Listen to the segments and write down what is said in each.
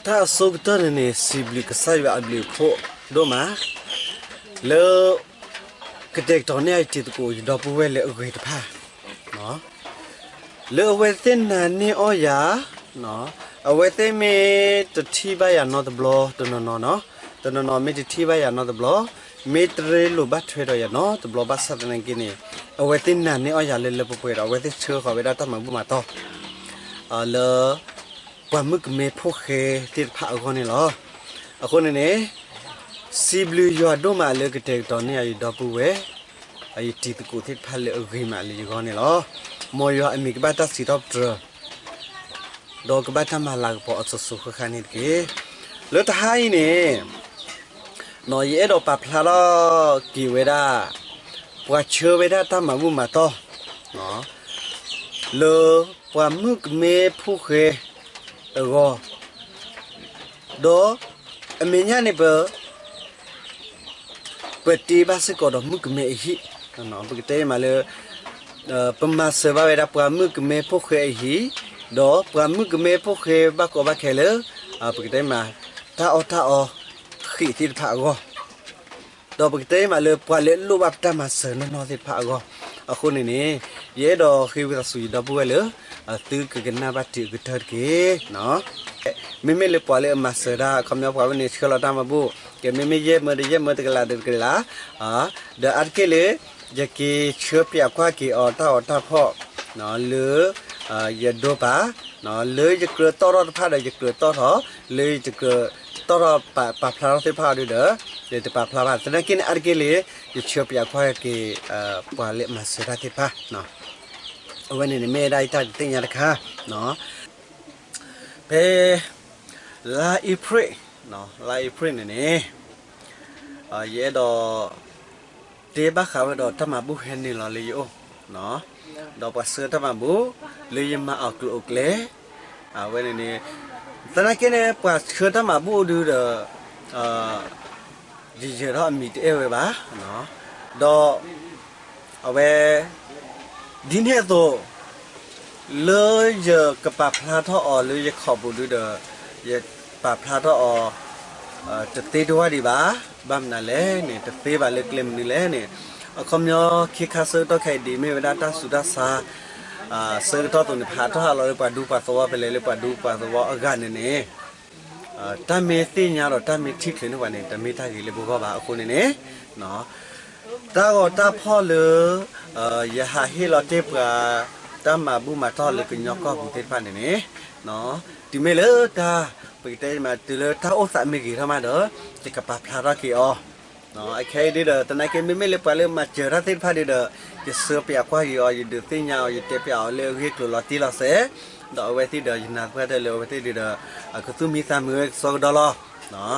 တၢ်အဆိကတၢၢ်န့ၣ်န့ၣ် စံးဘျုးကစၢ်ယွၤအဘျုးအဖှိၣ်ဒိၣ်မး လၢ ကတဲာ်ကတီၤန့ၢ်အတံၤသကိးယဒီပုၢ်ဝဲၢ်လၢအဂ့ၤတဖၣ် လၢအဝဲသ့ၣ်နာ်န့ၢ်အီၣ်ယၤ, အဝဲသ့ၣ်မ့ၢ်တထံၣ်ဘၣ်ယၤနီတဘျီ တနီၤနီၤနီၤ, တနီၤနီၤမ့ၢ်တထံၣ်ဘၣ်ယၤနီတဘျီ, မ့ၢ်တရ့လိာ်ဘၣ်ထွဲဒီးယၤနီတဘျီဘၣ်ဆၣ်သနာ်က့န့ၣ်, အဝဲသ့ၣ်နာ်န့ၢ်အီၣ်ယၤလၢလၢပှဲၤပှဲၤဒီး အဝဲသ့ၣ်ဆှၢဃီၤဝဲဒၣ်တၢ်မၤဘူၣ်မၤတီၢ် လၢ ပှၤမုၣ်ကမဲဖိဃဲသ့ၣ်တဖၣ်အဂီၢ်န့ၣ်လီၤ. အဃိန့ၣ်န့ၣ် စံးဘျုးယွၤဒိၣ်မးလၢကတဲာ်ကတီၤန့ၢ်ယၤယဒီပုၢ်ဝဲၢ်, ယတံၤသကိးသ့ၣ်တဖၣ်လၢအဂ့ၤမးလၢယဂီၢ်န့ၣ်လီၤ. မ်ယွၤအမံၤကဘၣ်တၢ်စံးထီၣ်ပတြၢၤ ဒီးကဘၣ်တၢ်မၤလၤကပီၤအစိၤစိၤဃၣ်ဃၣ်န့ၣ်တက့ၢ်. လၢတဟါအံၤန့ၣ် ယအဲၣ်ဒိးပာ်ဖျါထီၣ်က့ၤဝဲဒၣ် ပှၤဆှၢဝဲဒၣ်တၢ်မၤဘူၣ်မၤတီၢ် လၢပှၤမုၣ်ကမဲဖိဃဲအဂီၢ်, ဒီးအမဲာ်ညါန့ၣ်ပ ပတ့ဘၣ်စ့ၢ်ကီးဒီးမုၣ်ကမဲအဟံၣ်, ပကတဲမးလၢ ပမၤစၢၤဘၣ်ဝဲဒၣ်ပှၤမုၣ်ကမဲဖိဃဲအဟံၣ်, ဒီးပှၤမုၣ်ကမဲဖိဃဲဘၣ်ကီဘၣ်ခဲလၢ ပကတဲမး တၢ်အီၣ်တၢ်အီဃံးသ့ၣ်တဖၣ်အဂီၢ်, ဒီးပကတဲမးလၢပှၤလၢအလိၣ်ဘၣ်ပတၢ်မၤစၢၤနီၢ်နီၢ်သ့ၣ်တဖၣ်အဂီၢ်, အဃိန့ၣ်န့ၣ် ယအဲၣ်ဒိးဃ့ဝံသးစူၤယဒီပုၢ်ဝဲၢ်လၢ သုကကနၣ်ဘၣ်တံၤအကတၢၢ်တက့ၢ်. မ့မ့ၢ်လၢပှၤလၢအမၤစၢၤတၢ် အခီပညီပှၤဝဲန့ၣ်ဆှၢလီၤတၢ်မၤဘူၣ် ကဲမ့မ့ၢ်ယဲၢ်မၢတယဲၢ်မၢတကလးတကလး ဒီးအါတက့ၢ်လၢ ယက့ၤဆှၢပၠးကွၢ်က့ၤအီၤတၢ်ဂီၤတၢ်ဖီၣ် လၢ ယဒိပာ် လၢယကြၢးတီၣ်ထီၣ်တဖၣ်ဒီးယကြၢးတီၣ်ထီၣ်, လၢယတကြၢးတီၣ်ထီၣ်ပာ်ဖျါထီၣ်သ့ၣ်တဖၣ်အီၤဒုဒီး ယတပာ်ဖျါဘၣ်. သနာ်က့န့ၣ် အါတက့ၢ်လၢ ယဆှၢပၠးကွၢ်က့ၤ ပှၤလၢအမၤစၢၤတၢ်သ့ၣ်တဖၣ် အဝဲန့ၣ်န့ၣ်မ့ၢ်ဝဲဒၣ်ယတၢ်ဒုးသ့ၣ်ညါတခါ ဖဲ လါအ့ဖြ့ၣ်, လါအ့ဖြ့ၣ်န့ၣ်န့ၣ် ယအဲၣ်ဒိး တဲဘၣ်ဃးဝဲဒီးတၢ်မၤဘူၣ်ဟဲနုာ်လီၤလၢယအိၣ်, ဒီးပှၤဆှၢတၢ်မၤဘူၣ် လၢယမၤအီၤကျိၤအိၣ်ကျဲ, အဝဲန့ၣ်န့ၣ် သနာ်က့န့ၣ် ပှၤဆှၢတၢ်မၤဘူၣ်ဒုဒီး ယယၢၤထီၣ်အမံၤတအဲၣ်ဝဲဘၣ်, ဒီး အဝဲ ဒ်န့ၣ်အသိး လၢယကပာ်ဖျါထီၣ်အီၤလၢယခီၣ်ပူၤဒုဒီး ယပာ်ဖျါထီၣ်အီၤ တသ့တဝၢ်ဒံးဘၣ်, ဘၣ်မနုၤလဲၣ်န့ၣ် တသ့ဘၣ်လၢကျဲမနုၤလဲၣ်န့ၣ် အခီပညီခံခါဆၢကတီၢ်ခဲအံၤဒ်မ့ၢ်ဝဲဒၣ်တၢ်ဆူးတၢ်ဆါ ဆၢကတီၢ်အသိးန့ၣ် ပဟးထီၣ်ဟးလီၤလၢပှၤဒူပှၤသဝီ ပလဲၤလၢပှၤဒူပှၤသဝီအဂၤန့ၣ်န့ၣ် တၢ်မ့ၢ်သ့ၣ်ညါဒီးတၢ်မ့ၢ်ထံၣ်ချုးန့ၢ်ပှၤန့ၣ် တမ့ၢ်တၢ်ဂ့ၤလၢပဂီၢ်ဘၣ်. အဃိန့ၣ်န့ၣ် တၢ်ဂီၤတၢ်ဖီၣ်လၢ ယဟးဟ့ၣ်လီၤတ့ၢ်ပှၤ တၢ်မၤဘူၣ်မၤတီၢ်လၢကညီကီၢ်ပူၤသ့ၣ်တဖၣ်န့ၣ်န့ၣ် တုၤမ့ၢ်လၢတၢ် ပကတဲမးတုၤလၢတၢ်အိၣ်သးမ့ၢ်ဂ့ၤထီၣ်မးဒီး ယကပာ်ဖျါထီၣ်က့ၤအီၤ အခဲအံၤဒ်ဒီး သနာ်က့မ့မ့ၢ်လၢပှၤလၢမၤစၢၤတၢ်သ့ၣ်တဖၣ်ဒ်ဒီး ယဆှၢပၠးကွၢ်က့ၤအီၤ ယဒုးသ့ၣ်ညါအီၤ ယတဲပၠးအီၤလၢအဂ့ၢ်ကျိၤလီၤတံၢ်လီၤဆဲး ဒီးအဝဲသ့ၣ်ဒီးယနာ်သပှၢ်တၢၢ်လၢအဝဲသ့ၣ်ဒ်ဒီး ကသူၣ်မံသးမုာ်ဝဲကစီကဒီလီၤ.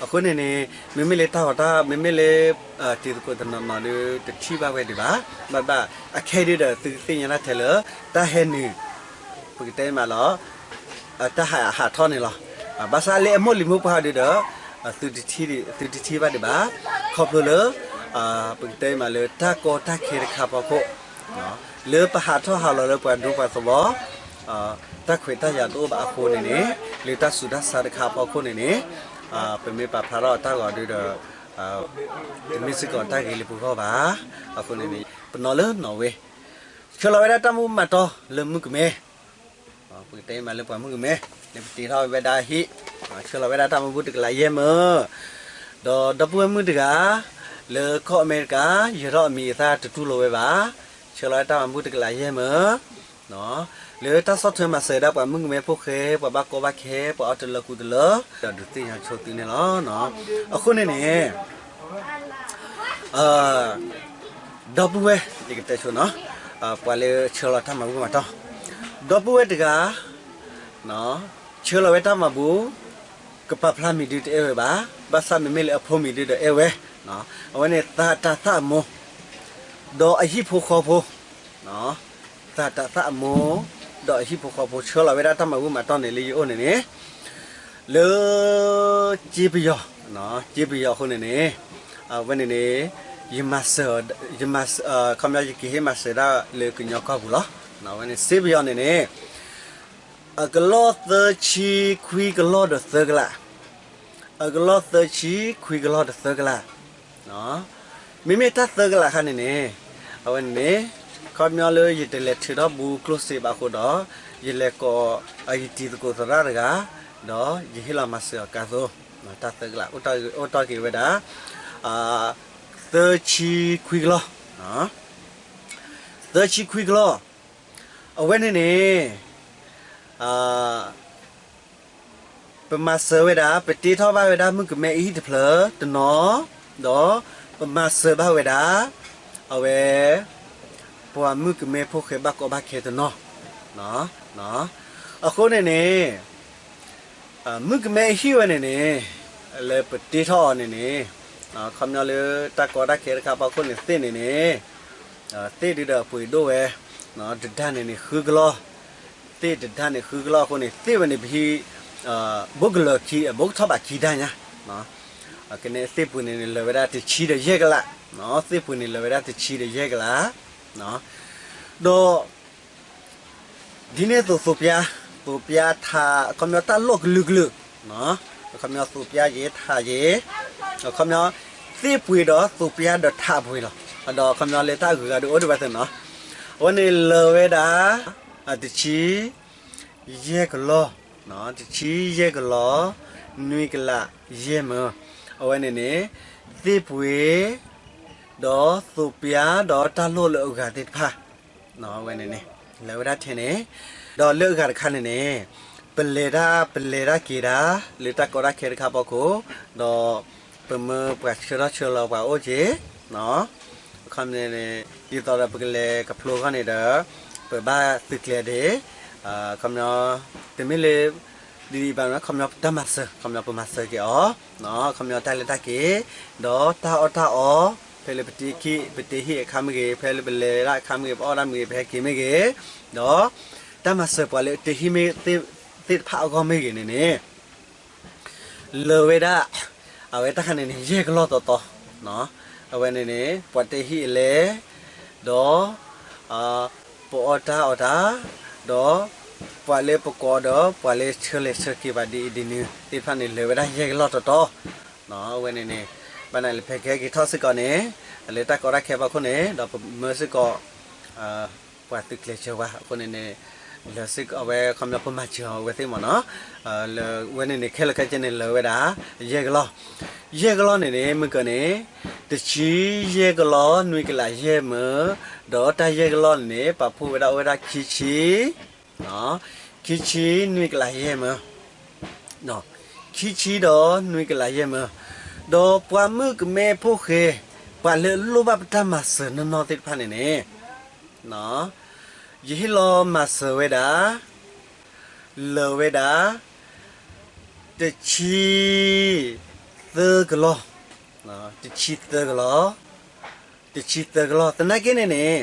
အဃိန့ၣ်န့ၣ် မ့မ့ၢ်လၢတၢ်ဂီၤတၢ် မ့မ့ၢ်လၢ တံၤသကိးတနီၤနီၤဒီး တထံၣ်ဘၣ်ဝဲဒံးဘၣ်. ဘၣ်ဘၣ် အခဲအံၤဒ်ဒီး သုကသ့ၣ်ညါတၢ်ထဲလၢ တၢ်ဟဲနုာ် ပကတဲမးလီၤ တၢ်ဟးဟးထီၣ်န့ၣ်လီၤ. ဘၣ်ဆၣ်လၢအမိၢ်လံၤမိၢ်ပှၢ်ဒ်ဒီး သုတထံၣ်ဘၣ်ဒံးဘၣ်. ခီဖျိလၢ ပကတဲမးလၢတၢ်ကီတၢ်ခဲတခါအဖီခိၣ် လၢပဟးထီၣ်ဟးလီၤလၢပှၤဒူပှၤသဝီ တၢ်ခွဲးတၢ်ယာ်တအိၣ်ဘၣ်အဃိန့ၣ်န့ၣ် လၢတၢ်ဆူးတၢ်ဆါတခါအဖီခိၣ်န့ၣ်န့ၣ် ပမ့ၢ်ပာ်ဖျါထီၣ်တၢ်ဂီၤဒ်ဒီး တမ့ၢ်စ့ၢ်ကီးတၢ်ဂ့ၤလၢပဂီၢ်ဘၣ်. အဃိန့ၣ်န့ၣ် ပနီၤလၢနီၣ်ဝ့ ဆှၢလီၤဝဲဒၣ်တၢ်မၤဘူၣ်မၤတီၢ်လၢမုၣ်ကမဲ ပကတဲမးလၢပှၤမုၣ်ကမဲ လၢပတ့ထီၣ်ဝဲဒၣ်ဟံၣ် ဆှၢလီၤဝဲဒၣ်တၢ်မၤဘူၣ်တကလးယဲၢ်မၢ ဒီးဒီပုၢ်ဝဲၢ်မုၣ်တဂၤ လၢကီၢ်အမဲရကၤ ယၢၤထီၣ်အမံၤအသၣ်တတူၢ်လိာ်ဝဲဘၣ်. ဆှၢလီၤဝဲတၢ်မၤဘူၣ်တကလးယဲၢ်မၢ လၢတၢ်ဆီၣ်ထွဲမၤစၢၤဒၣ်ပှၤမုၣ်ကမဲဖိဃဲ ပှၤဘၣ်ကီဘၣ်ခဲ ပှၤအီၣ်တလၢကူတလၢ ဒီးဒုးသ့ၣ်ညါဆိသုန့ၣ်လီၤ. အဃိန့ၣ်န့ၣ် ဒီပုၢ်ဝဲၢ် ယကတဲဆိနီၤ ပှၤလၢဆှၢလီၤတၢ်မၤဘူၣ်မၤတီၢ် ဒီပုၢ်ဝဲၢ်တဂၤ ဆှၢလီၤဝဲတၢ်မၤဘူၣ် ကပာ်ဖျါမံၤဒုတအဲၣ်ဝဲဘၣ်. ဘၣ်ဆၣ်မ့မ့ၢ်လၢအဖိမံၤဒုဒီးအဲၣ်ဝဲ အဝဲန့ၣ်သးတးသးအမိၢ် ဒီးအဟံၣ်ဖိဃီဖိ သးတးသးအမိၢ် ဒီးအဟံၣ်ဖိဃီဖိ ဆှၢလီၤဝဲဒၣ်တၢ်မၤဘူၣ်မၤတီၢ်န့ၣ်လၢယအိၣ်န့ၣ်န့ၣ် လၢ ကၠ့ပယီၤ ကၠ့ပယီၤအဃိန့ၣ်န့ၣ် အဝဲန့ၣ်န့ၣ် ယမၤစၢၤ ယမၤ ခီပညီယကဟ့ၣ်မၤစၢၤဒၣ်လၢကညီကီၢ်ပူၤလီၤ. အဝဲန့ၣ် ကၠ့ပယီၤန့ၣ်န့ၣ် အကလီၢ်သၢဆံခွံကလီၢ်ဒီးသၢကလး, အကလီၢ်သၢဆံခွံကလီၢ်ဒီးသၢကလး, မ့မ့ၢ်တၢ်သၢကလးအခါန့ၣ်န့ၣ်, အဝဲန့ၣ်န့ၣ်, ခီပညီလၢယတလဲၤထုးထီၣ်ဘူးကျိၣ်စ့ဘၣ်အဃိဒီး, ယလဲၤကိးအယတံၤသကိးသရၣ်တဂၤ, ဒီးယဟ့ၣ်လီၤမၤစၢၤအီၤကါသိ, တၢ်သၢကလး, အိၣ်တ့ၢ်က့ၤဝဲဒၣ် သၢဆံခွံကလီၢ်, သၢဆံခွံကလီၢ်, အဝဲန့ၣ်န့ၣ် ပမၤစၢၤဝဲဒၣ် ပတ့ထီၣ်ဘၣ်ဝဲဒၣ်မုၣ်ကမဲအဟံၣ်တဖျၢၣ်တနီၤ, ဒီးပမၤစၢၤဘၣ်ဝဲဒၣ် အဝဲ ပှၤမုၣ်ကမဲဖိဃဲဘၣ်ကီဘၣ်ခဲတနီၤ, အဃိန့ၣ်န့ၣ် မုၣ်ကမဲအဟံၣ်ဝဲန့ၣ်န့ၣ် လၢပတ့ထီၣ်အီၤန့ၣ်န့ၣ်, ခီပညီလၢတၢ်ကီတၢ်ခဲတခါဖီခိၣ်န့ၣ် သ့ၣ်န့ၣ်န့ၣ်, သ့ၣ်ဒုဒီးအပှ့ၤဒိၣ်ဝဲ, တဒၣ်န့ၣ်န့ၣ်ဃုကလီၢ်, သ့ၣ်တဒၣ်န့ၣ်ဃုကလီၢ်အဃိန့ၣ် သ့ၣ်ဝဲန့ၣ်ပဟံး ဘိကလၢာ်ခံ ဘိကထီၣ်ဘးခံဒၣ်ညါ, ကန့ၣ်သ့ၣ်ပှ့ၤန့ၣ်န့ၣ် လၢာ်ဝဲဒၣ်တဆံဒီးယဲၢ်ကလး, သ့ၣ်ပှ့ၤန့ၣ်လၢာ်ဝဲဒၣ်တဆံဒီးယဲၢ်ကလး, ဒီး ဒ်န့ၣ်အသိးသိးပျါ, သိးပျါထး ခီပညီတၢ်လီၢ်ကလုာ်ကလုာ်, ခီပညီသိးပျါယဲထးယဲ, ခီပညီ သ့ၣ်ပှ့ၤဒီးသိးပျါဒီးထးပှ့ၤလီၤ, ဒီးခီပညီလၢတၢ်အဂုၤအဂၤဒုးအိၣ်ဒံးဘၣ်သ့ၣ်နီၤ, အဝဲန့ၣ်လၢာ်ဝဲဒၣ် တဆံ ယဲၢ်ကလီၢ်, တဆံယဲၢ်ကလီၢ်, နွံကလးယဲၢ်မၢ, အဝဲန့ၣ်န့ၣ် သ့ၣ်ပှ့ၤ ဒီးသိးပျါဒီးတၢ်လိၣ်လၢအဂၤသ့ၣ်တဖၣ်, အဝဲန့ၣ်န့ၣ် လၢာ်ဝဲဒၣ်ထဲန့ၣ်, ဒီးလၢအဂၤတခါန့ၣ်န့ၣ် ပလဲၤတၢ် ပလဲၤတၢ်က့ၤတၢ် လၢတၢ်ကီတၢ်ခဲတခါဖီခိၣ်, ဒီးပမၢပှၤဆှၢထီၣ်ဆှၢလီၤပှၤအိၣ်က့ၤ, အခီပညီန့ၣ် ဒ်သိးဒီးပကလဲၤကဖျိအဂီၢ်န့ၣ်ဒီး ပဘၣ်သုးကျဲၤဒၣ်, ခီပညီ တမ့ၢ်လၢ ဒ်အံၤဘၣ် ခီပညီတၢ်မၤစၢၤ ခီပညီပမၤစၢၤက့ၤအီၤ, ခီပညီတၢ်လဲၤတၢ်က့ၤ, ဒီးတၢ်အီၣ်တၢ်အီ, ဖဲလၢပတ့ခံ ပတ့ဟံၣ်အခါမ့ၢ်ဂ့ၤ, ဖဲလၢပလဲၤဒၣ်အခါမ့ၢ်ဂ့ၤ, ပအီၣ်ဒၣ်မ့ၢ်ဂ့ၤ, ပဟဲက့ၤမ့ၢ်ဂ့ၤ, ဒီး တၢ်မၤစၢၤပှၤလၢတ့ဟံၣ်မ့ၢ်သ့ၣ်တဖၣ်အဂီၢ်မ့ၢ်ဂ့ၤန့ၣ်န့ၣ် လၢာ်ဝဲဒၣ် အဝဲတၢ်ခါန့ၣ်န့ၣ် ယဲၢ်ကလီၢ်တီတီ, အဝဲန့ၣ်န့ၣ် ပှၤတ့ဟံၣ်အလဲၣ်, ဒီး ပအီၣ်တၢ်အီၣ်တၢ်, ဒီး ပှၤလၢပကိးဒီး ပှၤလၢဆှၢလဲၤဆှၢက့ၤပှၤဒ်အံၤဒ်နုၤသ့ၣ်တဖၣ်န့ၣ် လၢာ်ဝဲဒၣ်ယဲၢ်ကလီၢ်တီတီ, အဝဲန့ၣ်န့ၣ် ဘၣ်နၤလၢဖဲကဟဲက့ၤထီၣ်စ့ၢ်ကီးန့ၣ် လၢတၢ်ကီတၢ်ခဲဖီခိၣ်န့ၣ် ဒီးပမၢစ့ၢ်ကီး ပှၤသုးကျဲၤစၢၤဝဲအဃိန့ၣ်န့ၣ် လၢာ်စ့ၢ်ကီးအဝဲခီပညီပမၤစၢၤအီၤဝဲသ့ၣ်မ့ၢ်နီၤ, လၢဝဲန့ၣ်န့ၣ် ခဲလၢာ်ခဲဆ့န့ၣ် လၢာ်ဝဲဒၣ် ယဲၢ်ကလီၢ်, ယဲၢ်ကလီၢ်န့ၣ်န့ၣ် မုၢ်ကၢန့ၣ် တဆံယဲၢ်ကလီၢ် နွံကလးယဲၢ်မၢ, ဒီးတၢ်ယဲၢ်ကလီၢ်န့ၣ်န့ၣ် ပာ်ဖှိၣ်ဝဲဒၣ်အိၣ်ဝဲဒၣ်ခံဆံ ခံဆံနွံကလးယဲၢ်မၢ, ခံဆံဒီးနွံကလးယဲၢ်မၢ, ဒီးပှၤမုၣ်ကမဲဖိဃဲ ပှၤလၢလိၣ်ဘၣ်ပတၢ်မၤစၢၤနီၢ်နီၢ်သ့ၣ်တဖၣ်န့ၣ်န့ၣ် ယဟ့ၣ်လီၤမၤစၢၤဝဲဒၣ် လၢာ်ဝဲဒၣ် တဆံသၢကလီၢ်, တဆံသၢကလီၢ်, တဆံသၢကလီၢ် သနာ်က့န့ၣ်န့ၣ်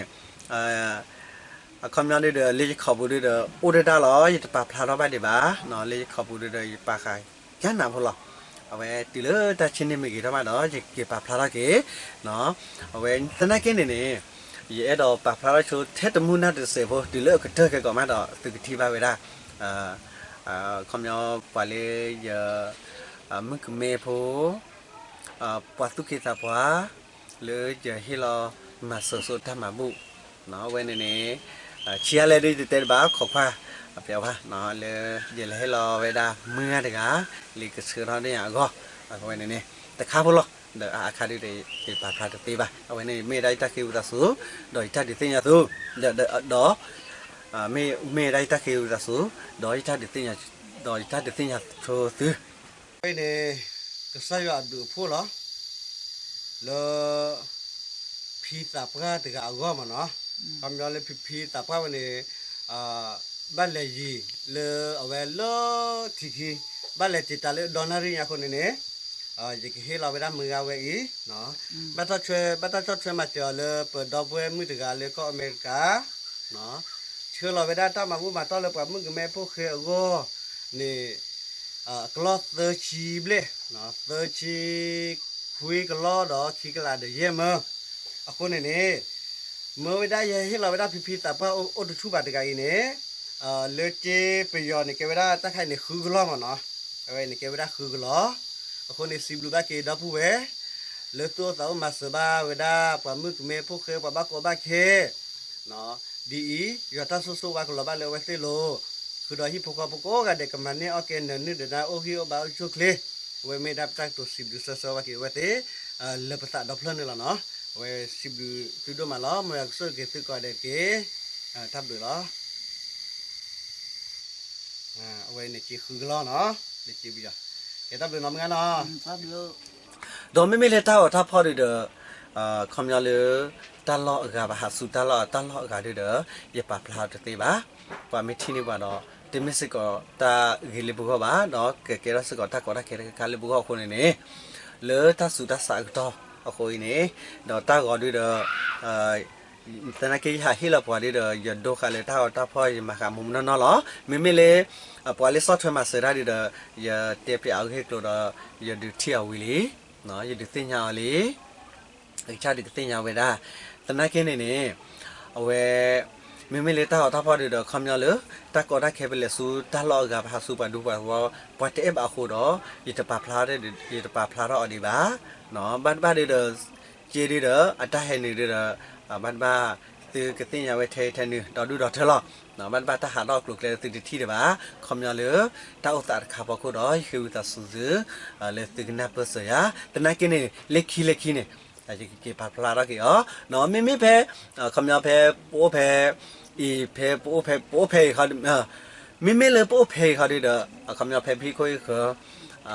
အခီပညီဒ်ဒီး လၢယခီပူၤဒ်ဒီး အိၣ်တဒၣ်လီၤ ယတပာ်ဖျါထီၣ်ဘၣ်ဒံးဘၣ်, လၢယခီပူၤဒ်ဒီး ယပာ်ဃာ်ကနၢ်ဖိလီၤ. အဝဲတုၤလၢတၢ်ဆံန့ၣ်မ့ၢ်ဂ့ၤထီၣ်ဘၣ်ဒီး ယက့ၤပာ်ဖျါထီၣ်က့ၤ, အဝဲသနာ်က့န့ၣ်န့ၣ် ယအဲၣ်ဒိးပာ်ဖျါထီၣ်ဆိထဲတမူနၢ်တစဲးဖိ တုၤလၢအကတၢၢ်ခဲကိာ်မးဒီး သုကထံၣ်ဘၣ်ဝဲဒၣ် ခီပညီပှၤလၢယ မုၣ်ကမဲဖိ ပှၤသူၣ်က့သးပှၢ် လၢယဟ့ၣ်လီၤမၤစၢၤဆိတၢ်မၤဘူၣ်, အဝဲန့ၣ်န့ၣ် ဆံးအါလဲၣ်ဒ်ယတတဲတဘၣ် ခိးကွၢ် အပျဲၢ်ဘၣ် လၢယလဲၤဟ့ၣ်လီၤဝဲဒၣ်မုၢ်ဂၤတဂၤ လၢကဆှၢထီၣ်န့ၢ်ယၤအဂီၢ်, အဝဲန့ၣ်န့ၣ် တခါဖိလီၤ. ဒီးအခါဒ်ဒီး ယပာ်ဖျါတသ့ဘၣ် အဝဲန့ၣ်မ့ၢ်ဒၣ်ယတၢ်ဃ့ဝံသးစူၤ ဒီးယတၢ်ဒုးသ့ၣ်ညါသု, ဒီး မ့ၢ် မ့ၢ်ဒၣ်ယတၢ်ဃ့ဝံသးစူၤ ဒီးယတၢ်ဒုးသ့ၣ်ညါ ဒီးယတၢ်ဒုးသ့ၣ်ညါဆိသု အဝဲန့ၣ် ကစၢ်ယွၤအဘျုးအဖှိၣ်လီၤ. လၢ ဖံသးပှၢ်တဂၤအဂီၢ်မ့ၢ်နီၤ, ခီပညီလၢဖံဖံသးပှၢ်ဝဲန့ၣ် ဘၣ်လဲၤယံၤလၢအဝဲလၢထံခံ, ဘၣ်လဲၤတံာ်တာ်လၢဒီနၣ်ရံၣ်ညါအဃိန့ၣ်န့ၣ် ယကဟ့ၣ်လီၤဝဲဒၣ်မုၢ်ဂၤဝဲအံၤ ဘၣ်ထီၣ်ဆွဲ ဘၣ်တၢ်ဆီၣ်ထွဲမၤစၢၤအီၤလၢပဒီပုၢ်ဝဲၢ်မုၣ်တဂၤလၢကီၢ်အမဲရကၤ ဆှၢလီၤဝဲဒၣ်တၢ်မၤဘူၣ်မၤတီၢ်လၢပှၤမုၣ်ကမဲဖိဃဲအဂီၢ်န့ၣ် အကလီၢ်သၢဆံဘျဲၣ်, သၢဆံခွံကလီၢ်ဒီးခံကလးဒီးယဲၢ်မၢ. အဃိန့ၣ်န့ၣ် မၢဝဲဒၣ်ယဟ့ၣ်လီၤဝဲဒၣ်ဖံဖံသးပှၢ်အိၣ်တဆူၣ်ဘၣ်တဂၤအံၤန့ၣ် လၢက့ပယီၤန့ၣ် ကဲဝဲဒၣ်တၢ်ခါအံၤန့ၣ် ဃုကလီၢ်မ့ၢ်နီၤ, အဝဲန့ၣ်ကဲဝဲဒၣ်ဃုကလီၢ်. အဃိန့ၣ် စံးဘျုးဘၣ်က့ၤဒီပုၢ်ဝဲၢ် လၢသူၣ်အိၣ်သးအိၣ်မၤစၢၤဘၣ်ဝဲဒၣ် ပှၤမုၣ်ကမဲဖိဃဲ ပှၤဘၣ်ကီဘၣ်ခဲ ဒ်အံၤ, ယွၤတၢ်ဆိၣ်ဂ့ၤဆိၣ်ဝါကလီၤဘၣ်လၢအဝဲသ့ၣ်လိၤ, ဃုာ်ဒီးဟံၣ်ဖိဃီဖိကိးဂၤဒဲး ကမၤန့ၢ်အီၣ်ကဲနၢၤနုၢ်ဒီးနၢ် အိၣ်ဂံၢ်အိၣ်ဘါအိၣ်ဆူၣ်အိၣ်ချ့, အဝဲမ့ၢ်ဒၣ်ပတၢ်ကတိၤစံးဘျုးစၢၤစၢၤဘၣ်က့ၤအဝဲသ့ၣ် လၢပသးဒီဖျၢၣ်န့ၣ်လီၤနီၤ. အဝဲစံးဘျုးသုဒိၣ်မးလီၤ. မ်ယွၤကဆိၣ်ဂ့ၤက့ၤသုကိးဂၤဒဲးတက့ၢ်. တၢ်ဘျုးလီၤ. အဝဲန့ၣ်က့ၤဃုကလီၢ်နီၤ, လၢက့ပယီၤ, ကဲတၢ်ဘျုးနီၤမုၢ်ဂၤနီၤ. ဒီးမ့မ့ၢ်လၢတၢ်ဂီၤတၢ်ဖီၣ်ဒုးဒီး ခီပညီလၢ တၢ်လီၢ်အဂၤဘၣ် ဟးဆူတၢ်လီၢ် တၢ်လီၢ်အဂၤဒုးဒီး ယပာ်ဖျါအီၤတသ့ဘၣ်. ပှၤမ့ၢ်ထံၣ်န့ၢ်ပှၤဒီး တမ့ၢ်စ့ၢ်ကီးတၢ်ဂ့ၤလၢပဂီၢ်ဘၣ်, ဒီးကကဲထီၣ်စ့ၢ်ကီးတၢ်ကီတၢ်ခဲတခါခါလၢပဂီၢ်အဃိန့ၣ်န့ၣ်, လၢတၢ်ဆူးတၢ်ဆါအကတီၢ်အဃိအံၤန့ၣ်, ဒီးတၢ်ဂီၤဒုးဒီး သနာ်က့ယဟးဟ့ၣ်လီၤပှၤဒုးဒီး ယဒိဃာ်လၢတၢ်ဂီၤတၢ်ဖီၣ် ယမၤဃးမူးမူးနီၢ်နီၢ်လီၤ. မ့မ့ၢ်လၢ ပှၤလၢဆီၣ်ထွဲမၤစၢၤတၢ်ဒုးဒီး ယတဲပျးအဂ့ၢ်အကျိၤဒီး ယဒုးထံၣ်အီၤဝံၤလံ, ယဒုးသ့ၣ်ညါအီၤလံ, အကစၢ်ဒုးကသ့ၣ်ညါဝဲဒၣ်. သနာ်က့န့ၣ်န့ၣ်, အဝဲ မ့မ့ၢ်လၢတၢ်ဂီၤတၢ်ဖီၣ်ဒုးဒီး ခီပညီလၢ တၢ်ကီတၢ်ခဲပလဲၤဆူတၢ်လီၢ်အဂၤ ပဟးဆူပှၤဒူပှၤသဝီ ပှၤတအဲၣ်ဘၣ်အဃိဒီး ယတပာ်ဖျါ ယတပာ်ဖျါထီၣ်အီၤဒံးဘၣ်. ဘၣ်တဘၣ်ဒုးဒီး က့ဒုးဒီး အတၢ်ဟဲနုာ်ဒုးဒီး ဘၣ်တဘၣ် သုကသ့ၣ်ညါဝဲထဲထဲနုာ် ဒီဒူၣ်ဒီထၢလီၤ. ဘၣ်တဘၣ်တၢ်ဟးထီၣ်ကျိၤကျဲလၢသုတထံၣ်ဒံးဘၣ်. ခီပညီလၢ တၢ်အိၣ်သးတခါဖီခိၣ်ဒီး ယဃ့ဝံသးစူၤသု လၢသုကနၢ်ပၢၢ်စၢၤယၤ. သနာ်က့န့ၣ် လၢခံလၢခံန့ၣ် ယကက့ၤပာ်ဖျါထီၣ်က့ၤအီၤ. မ့မ့ၢ်ဖဲ ခီပညီဖဲပအိၣ်ဖဲ အံၤဖဲပအိၣ်ဖဲ ပအိၣ်ဖဲအံၤခီ မ့မ့ၢ်လၢပအိၣ်ဖဲအံၤခီဒုးဒီး ခီပညီဖဲဖံခိၣ်အံၤဃၢၤ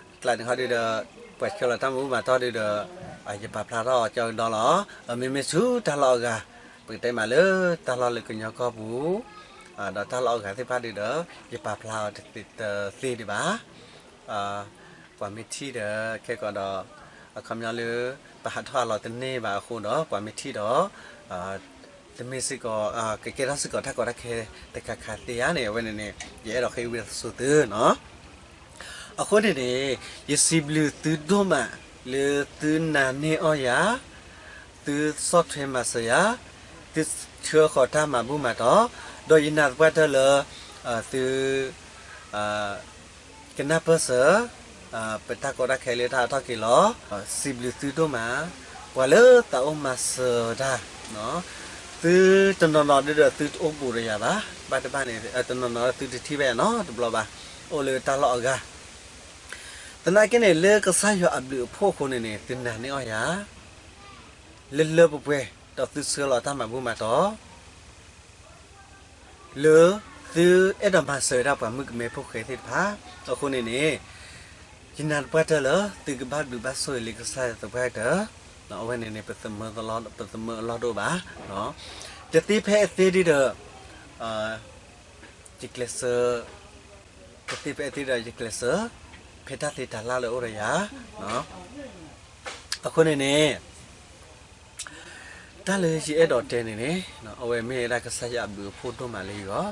ကျးန့ၣ်ခီဒုးဒီး ပှၤဆှၢလီၤတၢ်မၤဘူၣ်မၤတီၢ်ဒုးဒီး ယပာ်ဖျါထီၣ်အီၤကၠီကဒီလီၤ. မ့မ့ၢ်ဆူတၢ်လီၢ်အဂၤ ပကတဲမးလၢတၢ်လီၢ်လၢကညီကီၢ်ပူၤ ဒီးတၢ်လီၢ်အဂၤသ့ၣ်တဖၣ်ဒုးဒီး ယပာ်ဖျါအီၤတသ့ဒံးဘၣ်. ပှၤမ့ၢ်ထံၣ်ဒီးခဲကီးဒီး အခီပညီလၢ ပဟးထီၣ်ဟးလီၤတန့ၢ်ဘၣ်အဃိဒီး ပှၤမ့ၢ်ထံၣ်ဒီး တမ့ၢ်စ့ၢ်ကီး ကကဲထီၣ်စ့ၢ်ကီးတၢ်ကီတၢ်ခဲတခါခါသ့ဧါန့ၣ် အဝဲန့ၣ်န့ၣ် ယအဲၣ်ဒိးဃ့ဝံသးစူၤသုနီၤ. အဃိန့ၣ်န့ၣ် ယစံးဘျုးသုဒိၣ်မးလၢသုနာ်န့ၢ်အီၣ်ယၤ, သုဆီၣ်ထွဲမၤစၢၤယၤ, သုဆှၢဃီၤတၢ်မၤဘူၣ်မၤတီၢ်, ဒီးယနာ်သပှၢ်တၢၢ်လၢ သု ကနၢ်ပၢၢ်စၢၤ ပတၢ်ကီတၢ်ခဲလၢတၢ်အထီၣ်က့ၤလီၤ. စံးဘျုးသုဒိၣ်မး, ပှၤလၢသးအိၣ်မၤစၢၤတၢ်, သုတနီၤနီၤဒုးဒီးသုတအိၣ်ဘူးဒီးယၤဘၣ်, ဘၣ်တဘၣ်န့ၣ် တနီၤနီၤသုတထံၣ်ဘၣ်ယၤနီတဘျီဘၣ်, အိၣ်လၢတၢ်လီၢ်အဂၤ. သနာ်က့န့ၣ် လၢကစၢ်ယွၤအဘျုးအဖှိၣ်အဃိန့ၣ်န့ၣ် သုနာ်န့ၢ်အီၣ်ယၤ လၢလၢပှဲၤပှဲၤ, ဒီးသုဆှၢလီၤတၢ်မၤဘူၣ်မၤတီၢ် လၢသုအဲၣ်ဒိးမၤစၢၤဝဲဒၣ်ပှၤမုၣ်ကမဲဖိဃဲသ့ၣ်တဖၣ်, အဃိန့ၣ်န့ၣ် ယနာ်သပှၢ်တၢၢ်လၢ သုကဘၣ်ဘျုးဘၣ်ဆိၣ်ဂ့ၤလံကစၢ်ယွၤသပှၢ်တၢၢ်, အဝဲန့ၣ်န့ၣ် ပသမၢအလီၢ်ဒိၣ်ဘၣ်, တသ့ဖဲအသ့ဒ်ဒီး ယကျဲးစၢး, တသ့ဖဲအသ့ဒီးယကျဲးစၢး, ဖဲတၢ်သ့တၢ်လၢ်လၢအိၣ်ဒီးယၤ, အဃိန့ၣ်န့ၣ် တၢ်လၢယအဲၣ်ဒိးတဲန့ၣ်န့ၣ် အဝဲမ့ၢ်ဝဲဒၣ်ကစၢ်ယွၤအဘျုးအဖှိၣ်ဒိၣ်မးလၢယဂီၢ်,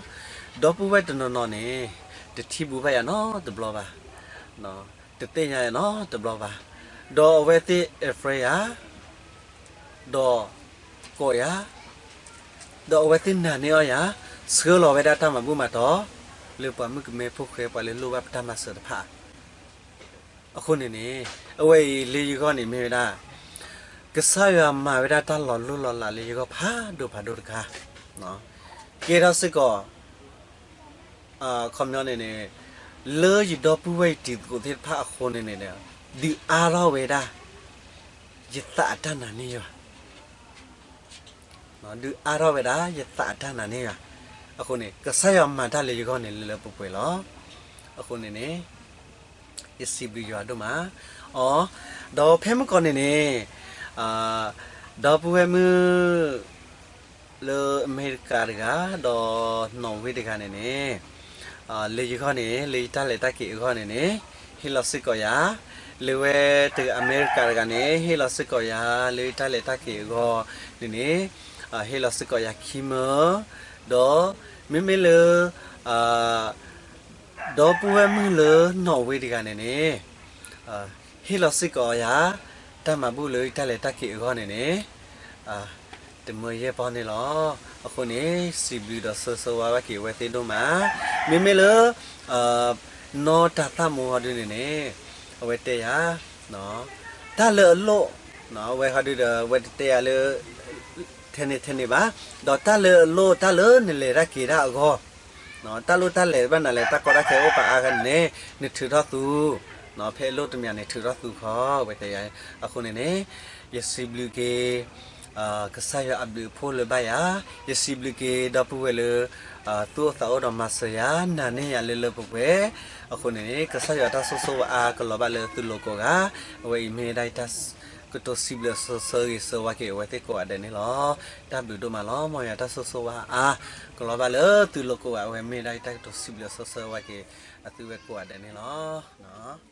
ဒီပုၢ်ဝဲၢ်တနီၤနီၤန့ၣ် တထံၣ်ဘူးဘၣ်ယၤနီတဘျီဘၣ်, တသ့ၣ်ညါယၤနီတဘျီဘၣ်, ဒီးအဝဲသ့ၣ် အfriend ယၤ ဒီးကိးယၤ, ဒီးအဝဲသ့ၣ်နာ်န့ၢ်အီၣ်ယၤ, ဆှၢလီၤဝဲဒၣ်တၢ်မၤဘူၣ်မၤတီၢ် လၢပှၤမုၣ်ကမဲဖိဃဲ ပှၤလၢလိၣ်ဘၣ်ပတၢ်မၤစၢၤတဖၣ် အဃိန့ၣ်န့ၣ် အဝဲအံၤလၢယဂီၢ်န့ၣ်မ့ၢ်ဝဲဒၣ် ကစၢ်ယွၤမၤဝဲဒၣ်တၢ်လီၤလိၢ်လီၤလးလၢယဂီၢ်ဖးဒိၣ်ဖးဒိၣ်တခါ, ကဲထီၣ်စ့ၢ်ကီး အခီပညီန့ၣ်န့ၣ် လၢယဒီပုၢ်ဝဲၢ်ယတံၤသကိးသ့ၣ်တဖၣ်အဃိန့ၣ်န့ၣ် ဒုးအါထီၣ်ဝဲဒၣ် ယသးအတၢ်နာ်န့ၢ်ယွၤ, ဒုးအါထီၣ်ဝဲဒၣ် ယသးအတၢ်နာ်န့ၢ်ယွၤ, အဃိန့ၣ် ကစၢ်ယွၤမၤတၢ်လၢယဂီၢ်န့ၣ်လၢလၢပှဲၤပှဲၤလီၤ, အဃိန့ၣ်န့ၣ် ယစံးဘျုးယွၤဒိၣ်မး, အ ဒီးဖဲမုၢ်ကီၢ်န့ၣ်န့ၣ် ဒီပုၢ်ဝဲၢ်မုၣ် လၢအမဲရကၤတဂၤ ဒီးနီၣ်ဝ့တဂၤန့ၣ်န့ၣ် လၢယဂီၢ်န့ၣ် လၢယတၢ်လဲၤတၢ်က့ၤအဂီၢ်န့ၣ်န့ၣ် ဟ့ၣ်လီၤစ့ၢ်ကီးယၤ, လၢဝဲတဂၤအမဲရကၤတဂၤန့ၣ် ဟ့ၣ်လီၤစ့ၢ်ကီးယၤ လၢယတၢ်လဲၤတၢ်က့ၤအဂီၢ်န့ၣ်န့ၣ် ဟ့ၣ်လီၤစ့ၢ်ကီးယၤခံမၢ, ဒီးမ့မ့ၢ်လၢ ဒီပုၢ်ဝဲၢ်မုၣ်လၢနီၣ်ဝ့တဂၤန့ၣ်န့ၣ် ဟ့ၣ်လီၤစ့ၢ်ကီးယၤ တၢ်မၤဘူၣ်လၢယတၢ်လဲၤတၢ်က့ၤအဂီၢ်န့ၣ်န့ၣ် တမၢယဲၢ်ပီၢ်န့ၣ်လီၤ. အဃိန့ၣ် စံးဘျုးဒီးဆၢဆၢဝါဘၣ်က့ၤအဝဲသ့ၣ်ဒိၣ်မး, မ့မ့ၢ်လၢ နီၢ်တၤသၣ်မူဟီဒုန့ၣ်န့ၣ် အဝဲတဲယၤ တၢ်လၢအလိၣ်, အဝဲဟီဒုဒီး အဝဲတတဲယၤလၢ ထဲန့ၣ်ထဲန့ၣ်ဘၣ်, ဒီးတၢ်လၢအလိၣ် တၢ်လၢနလဲၤတၢ်က့ၤတၢ်အဂီၢ်, တၢ်လိၣ်တၢ်လဲၤဘၣ်နၤလဲၣ် တၢ်ကီတၢ်ခဲအိၣ်ပာ်အါဂၤန့ၣ်န့ၣ် နထုးထီၣ်သူ, ဖဲအလိၣ်တမံၤန့ၣ် ထုးထီၣ်သူခီ အဝဲတဲယၤ, အဃိန့ၣ်န့ၣ် ယစံးဘျုးက့ၤ ကစၢ်ယွၤအဘျုးအဖှိၣ်လၢဘၣ်ယၤ, ယစံးဘျုးက့ၤဒီပုၢ်ဝဲၢ်လၢ သူၣ်အိၣ်သးအိၣ်ဒီးမၤစၢၤယၤ နာ်န့ၢ်ယၤလၢလၢပှဲၤပှဲၤ, အဃိန့ၣ်န့ၣ် ကစၢ်ယွၤတၢ်ဆိၣ်ဂ့ၤဆိၣ်ဝါအါကလီၤဘၣ်လၢသုလိၤကိးဂၤ, အဝဲအံၤမ့ၢ်ဝဲဒၣ်ယတၢ်ကတိၤစံးဘျုးဆၢဆၢဂ့ၤဆၢဝါက့ၤအဝဲသ့ၣ်ကိးဂၤဒဲးန့ၣ်လီၤ. တၢ်ဘျုးဒိၣ်မးလီၤ. မ်ယွၤတၢ်ဆိၣ်ဂ့ၤဆိၣ်ဝါအါ ကလီၤဘၣ်လၢသုလိၤကိးဂၤ အဝဲမ့ၢ်ဝဲဒၣ်ယတၢ်ကတိၤစံးဘျုးဆၢဆၢဝါက့ၤ အသုဝဲကိးဂၤဒဲးန့ၣ်လီၤ.